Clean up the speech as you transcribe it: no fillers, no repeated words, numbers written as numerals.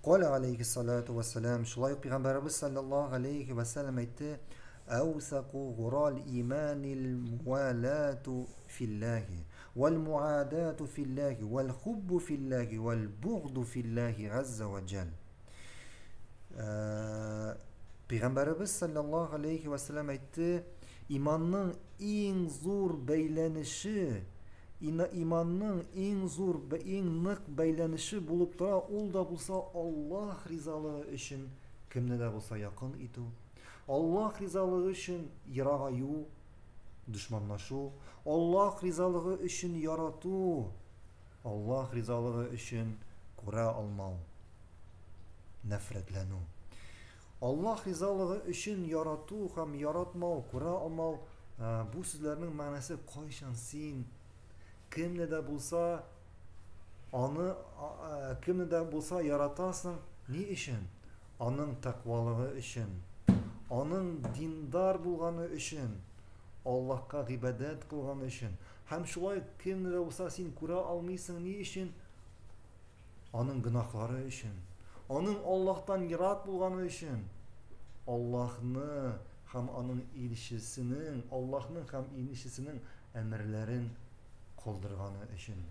Каля алейхиссалату вассалам, шулай ук пәйгамбәребез саллаллаһу алейхи вассалам әйтте, Әүсаку гурал иманил муалату филлахи, вал муадату филлахи, вал хуббу филлахи, вал бугду филлахи газза ва джал. Пәйгамбәребез саллаллаһу алейхи вассалам әйтте, иманның иң зур бәйләнеше, иманның иң зур, иң нык бәйләнеше булып тора, ул да булса Аллаһ ризалыгы өчен кемне дә булса якын итү, Аллаһ ризалыгы өчен ерагаю, дошманлашу, Аллаһ ризалыгы өчен ярату, Аллаһ ризалыгы өчен күрә алмау, нәфрәтләнү. Аллаһ ризалыгы өчен ярату һәм яратмау, күрә алмау, бу сүзләрнең мәгънәсе кайчан син кемне дә булса аны кемне дә булса яратасың, ни өчен? Аның тәкъвалыгы өчен, аның диндар булганы өчен, Аллаһка гыйбадәт кылганы өчен. Һәм шулай кемне дә булса син күрә алмыйсың, ни өчен? Аның гөнаһлары өчен, аның Аллаһтан ерак булганы өчен, Аллаһны һәм аның илчесенең, Аллаһның һәм илчесенең әмерләрен калдырганы өчен.